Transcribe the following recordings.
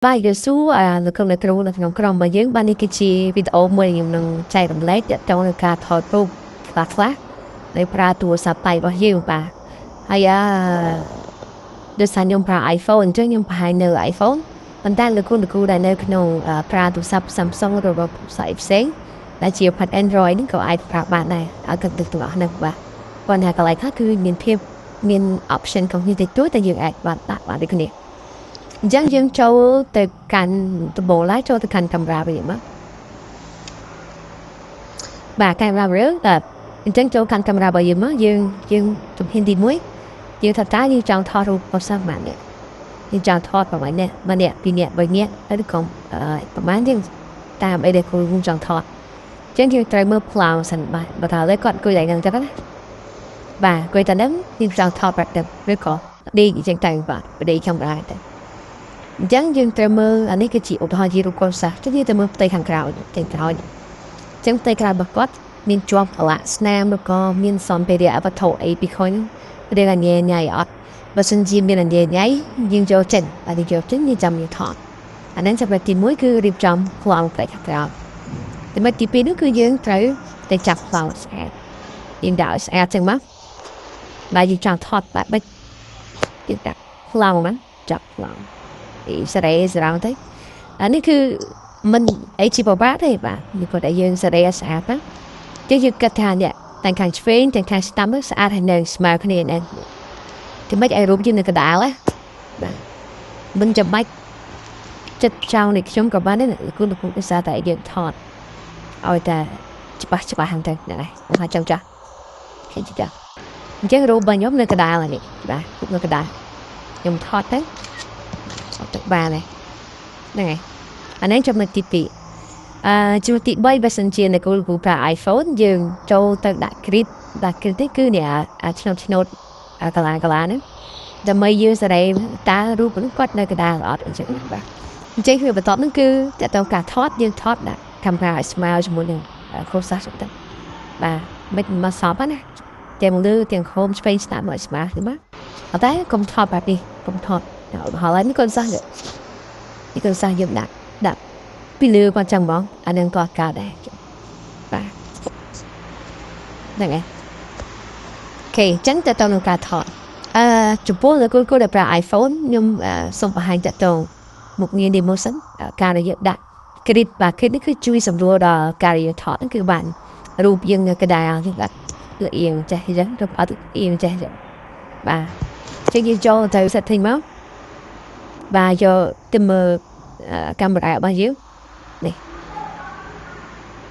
បាទយេស៊ូអាលោកក្រុមអ្នកគ្រូនៅក្នុងក្រុមរបស់យើងបាទនេះគឺជាវីដេអូមួយខ្ញុំនឹងចែករំលែកទាក់ទងនឹងការថតរូបខ្លះខ្លះដែលប្រើទូរស័ព្ទដៃរបស់យើងបាទហើយអាដោយសារខ្ញុំប្រើ iPhone អញ្ចឹងខ្ញុំបង្ហាញនៅ iPhone ប៉ុន្តែលោកគ្រូលោកគ្រូដែលនៅក្នុងប្រើទូរស័ព្ទ Samsung ឬក៏ផ្សេងផ្សេងដែលជាផាត់ Android នេះក៏អាចប្រើបានដែរឲ្យគិតទឹកទាំងអស់ហ្នឹងបាទប៉ុន្តែកន្លែងខ្លះគឺមានភាពមាន option ខុសគ្នាតិចតួចតែយើងអាចបានដាក់បានដូចគ្នាអញ្ចឹងយើងចូលទៅកាន់ដំបូងឡើយចូលទៅកាន់កាមេរ៉ាវិញមកបាទកាមេរ៉ារឿងតែអញ្ចឹងចូលកាន់កាមេរ៉ារបស់យើងមកយើងយើងជំហានទី1យើងថាតើយើងចង់ថតរូបរបស់សិស្សប៉ុន្មាននាក់យើងចង់ថតប្រហែលនាក់ម្នាក់ពីរនាក់បីនាក់ឬក៏ប្រហែលយើងតាមអីដែលគ្រូចង់ថតអញ្ចឹងយើងត្រូវមើលប្លង់សិនបាទបើថាឥឡូវគាត់អង្គុយតែហ្នឹងចឹងណាបាទអង្គុយតែហ្នឹងយើងចង់ថតបែបទៅឬក៏ដេកអញ្ចឹងទៅបាទបដេកកាមេរ៉ាទៅអញ្ចឹងយើងត្រូវមើលអានេះគឺជាឧទាហរណ៍ជារូបកូនសិស្សចឹងយើងទៅមើលផ្ទៃខាងក្រៅផ្ទៃក្រោយអញ្ចឹងផ្ទៃក្រៅរបស់គាត់មានជាប់អលាក់ស្នាមឬក៏មានសម្ភារៈវត្ថុអីពីខុញរៀងអញញ៉ៃអត់បើសិនជាមានអញញ៉ៃយើងយកចេញបាទយើងយកចេញយើងចាំយើងថតអាហ្នឹងសម្រាប់ទី1គឺរៀបចំប្លង់ផ្ទៃខាងក្រៅតែទី2នោះគឺយើងត្រូវតែចាប់ប្លង់ស្អាតយើងដាក់ឲ្យស្អាតចឹងមកបាទយើងចង់ថតបែបម៉េចយើងដាក់ប្លង់មកចាប់ប្លង់អីសេរីស្រងទៅអានេះគឺមិនអីជាពិបាកទេបាទនេះគាត់តែយើងសេរីស្អាតណាចឹងយើងគិតថានេះទាំងខាងឆ្វេងទាំងខាងស្ដាំស្អាតហើយនឹងស្មើគ្នាហ្នឹងតែមិនឲ្យរូបយើងនៅកណ្ដាលណាបាទមិនចាំបាច់ចិត្តចោលនេះខ្ញុំក៏បានដែរគូលោកគ្រូដោយសារតែយើងថតឲ្យតែច្បាស់ច្បាស់ហ្នឹងទៅហ្នឹងហើយហើយចឹងចាស់ឃើញចាស់អញ្ចឹងរូបរបស់ខ្ញុំនៅកណ្ដាលនេះបាទរូបនៅកណ្ដាលខ្ញុំថតទៅអត់ទៅបានទេហ្នឹងហើយអានេះចំណុចទី2អឺចំណុចទី3បើសិនជាអ្នកគ្រូគ្រូប្រើ iPhone យើងចូលទៅដាក់ grid ដាក់ grid នេះគឺនេះអាឆ្នោតឆ្នោតអាកាឡាកាឡាហ្នឹងដើម្បីយើងសេរីតើរូបហ្នឹងគាត់នៅកណ្ដាលអត់អញ្ចឹងបាទអញ្ចឹងគឺបន្ទាប់ហ្នឹងគឺតើតើការថតយើងថតដាក់កាមេរ៉ាឲ្យស្មើជាមួយនឹងគ្រូសាស្ត្រទៅបាទមិនមកសពណាទាំងលើទាំងខោមឆ្វេងស្ដាំឲ្យស្មើទេបាទអត់តែកុំថតបែបនេះកុំថតហើយនេះកូនសិស្សនេះកូនសិស្សយើងដាក់ដាក់ពីលើគាត់ចឹងហ្មងអានឹងក៏កើតដែរបាទហ្នឹងហើយ OK អញ្ចឹងតើតើនឹងការថតអឺចំពោះលោកគ្រូដែលប្រើ iPhone ខ្ញុំសូមបង្ហាញតទៅមុខងារ demo សិនការដែលយើងដាក់ grid បាទ grid នេះគឺជួយសម្រួលដល់ការយើងថតហ្នឹងគឺបានរូបយើងនៅកណ្ដាលយើងដាក់គឺអៀងចេះអញ្ចឹងរូបអត់អៀងចេះអញ្ចឹងបាទចឹងយើងចូលទៅ setting មកបាទយកទៅមើលកាមេរ៉ារបស់យើងនេះ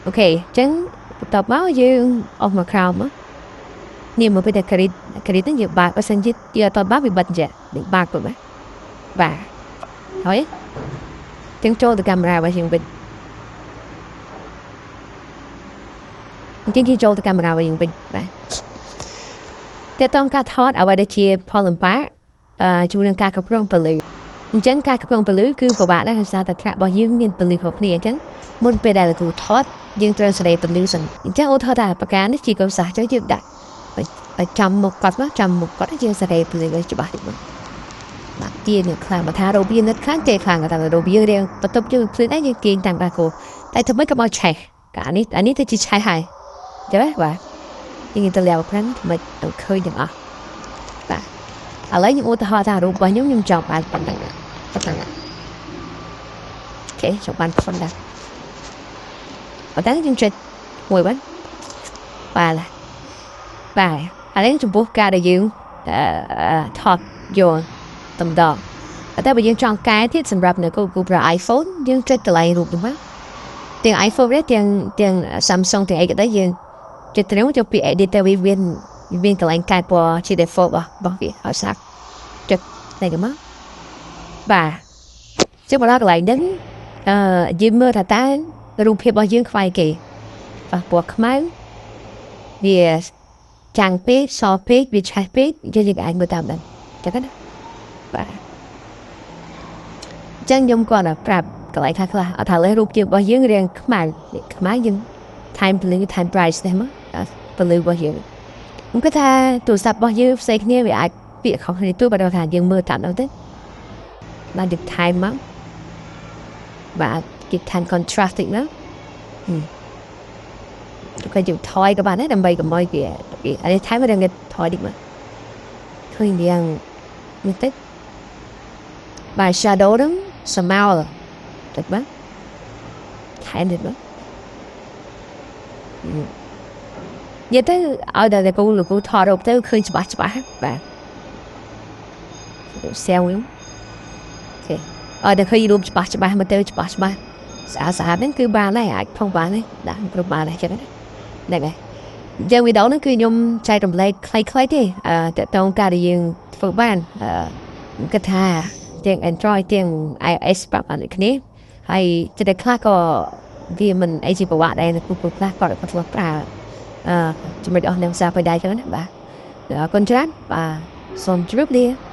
OK អញ្ចឹងបន្ទាប់មកយើងអស់មកក្រោមមកនេះមកពេលតែ grid grid ហ្នឹងយើងបើកបើសិនជាយើងអត់បើកវាបិទចេះបើកទៅបាទបាទហើយទាំងចូលទៅកាមេរ៉ារបស់យើងវិញអញ្ចឹងគេចូលទៅកាមេរ៉ារបស់យើងវិញបាទតើតងការថតអ្វីដែលជាផលលំបាកអឺជួយនឹងការគ្រប់គ្រងពន្លឺអញ្ចឹងការគ្រប់គ្រងពន្លឺគឺពិបាកដែរដោយសារតែថ្នាក់របស់យើងមានពន្លឺខុសគ្នាអញ្ចឹងមុនពេលដែលគ្រូថតយើងត្រូវសេរីពន្លឺសិនអញ្ចឹងឧទាហរណ៍ថាប្រការនេះជាកូនសិស្សអញ្ចឹងយើងដាក់ឲ្យចាំមុខគាត់មកចាំមុខគាត់យើងសេរីពន្លឺឲ្យច្បាស់តិចមកបាទទានេះខ្លាំងបើថារបៀបនិតខ្លាំងទេខ្លាំងតែរបៀបរៀងបន្ទប់យើងភ្លឺដែរយើងទាញតាមបាគោតែធ្វើម៉េចកុំឲ្យឆេះកានេះអានេះទៅជាឆេះហើយចឹងបាទយើងទៅលាវប្រាំធ្វើម៉េចទៅឃើញទាំងអស់បាទឥឡូវខ្ញុំឧទាហរណ៍ថារូបរបស់ខ្ញុំខ្ញុំចង់បានប៉ុណ្ណឹងប៉ុណ្ណឹង OK ចង់បានប៉ុណ្ណឹងប៉ុន្តែយើងចុចមួយបាទបាទបាទអានេះចំពោះការដែលយើងថតយកតំដងតែបើយើងចង់កែទៀតសម្រាប់នៅគូគូប្រើ iPhone យើងចុចតម្លៃរូបនោះមកទាំង iPhone ទេទាំងទាំង Samsung ទាំងអីក៏ដែរយើងចុចត្រង់ចូលពី edit ទៅវាមានមានកន្លែងកែពណ៌ជា default របស់វាឲ្យស្អាតចុចតែក៏មកបាទចុះមកដល់កន្លែងហ្នឹងអឺយើងមើលថាតើរូបភាពរបស់យើងខ្វាយគេបាទពណ៌ខ្មៅវាចាំងពេកសពេកវាឆេះពេកយើងយើងអាចមើលតាមដឹងចឹងណាបាទចឹងខ្ញុំគាត់ប្រាប់កន្លែងខ្លះខ្លះអត់ថាលេរូបជារបស់យើងរាងខ្មៅខ្មៅយើង time ពលឺ time bright នេះមកពលឺរបស់យើងខ្ញុំគិតថាទូរស័ព្ទរបស់យើងផ្សេងគ្នាវាអាចពាក្យខុសគ្នាទូបើថាយើងមើលតាមនោះទៅបានយើង time មក បាទគេថែម contrast តិចណាក៏យើងថយក៏បានដែរដើម្បីកុំឲ្យវាអានេះថែមរៀងថយតិចមកឃើញរៀងនេះតិចបាទ shadow ហ្នឹងស្រមោលតិចបាទថែមតិចបាទនិយាយទៅឲ្យតែលោកគ្រូលោកគ្រូថតរូបទៅឃើញច្បាស់ច្បាស់បាទសែវ OK ឲ្យតែឃើញរូបច្បាស់ច្បាស់មកទៅច្បាស់ច្បាស់ស្អាតស្អាតហ្នឹងគឺបានដែរអាចផងបានដែរដាក់គ្រប់បានដែរចឹងណាហ្នឹងហើយអញ្ចឹងវីដេអូហ្នឹងគឺខ្ញុំចែករំលែកខ្លីៗទេអឺតើតងការដែលយើងធ្វើបានអឺគិតថាទាំង Android ទាំង iOS ប្រាប់បានដូចគ្នាហើយចិត្តខ្លះក៏វាមិនអីជាប្រវត្តិដែរពូពូខ្លះគាត់គាត់ធ្វើប្រើអឺចំណុចអស់នឹងសារទៅដែរចឹងណាបាទអរគុណច្រើនបាទសូមជម្រាបលា។